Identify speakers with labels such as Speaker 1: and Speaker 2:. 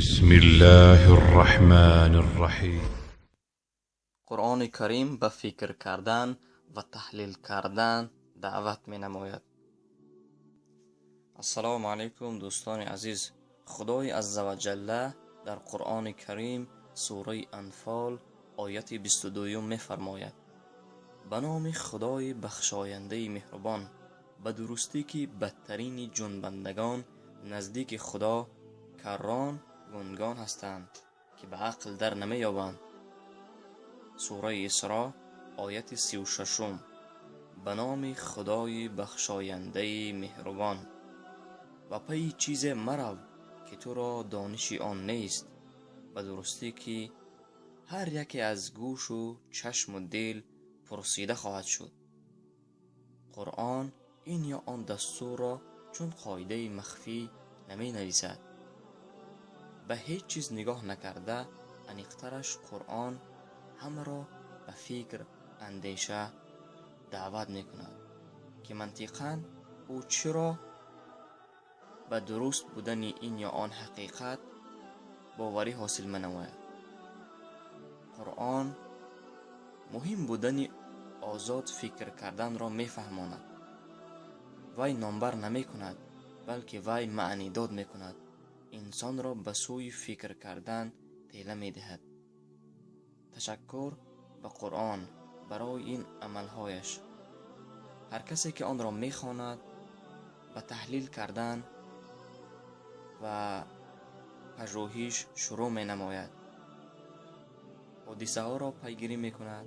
Speaker 1: بسم الله الرحمن الرحيم.
Speaker 2: Қуръони Карим ба фикр кардан ва таҳлил кардан даъват менамояд. Ассалому алайкум, дӯстони азиз. Худои аззаваҷалла дар Қуръони Карим, сураи Анфол, ояти 22-юм мефармояд: «Ба номи Худои бахшояндаи меҳрубон. Ба дурустӣ, ки бадтарини ҷунбандагон наздики Худо каррон гунгон ҳастанд, ки ба ақл дар намеёбанд». Сураи Исро, ояти 36-ум. Ба номи Худои бахшояндаи меҳрубон. Ва пайи чизе марав, ки туро дониши он нест. Ба дурустӣ, ки ҳар яке аз гӯшу чашму дил пурсида хоҳад шуд. Қуръон ин ё он дастурро чун қоидаи махфӣ наменависад. Ба ҳеҷ чиз нигоҳ накарда, аниқтараш, Қуръон ҳамаро ба фикр, андеша даъват мекунад, ки мантиқан ӯ чиро ба дуруст будани ин ё он ҳақиқат боварӣ ҳосил менамояд. Қуръон муҳим будани озод фикр карданро мефаҳмонад. Вай номбар намекунад, балки вай маънидод мекунад, инсонро ба сӯи фикр кардан тела медиҳад. Ташаккур ба Қуръон барои ин амалҳояш. Ҳар касе, ки онро мехонад, ба таҳлил кардан ва пажӯҳиш шурӯъ менамояд, ҳодисаҳоро пайгирӣ мекунад.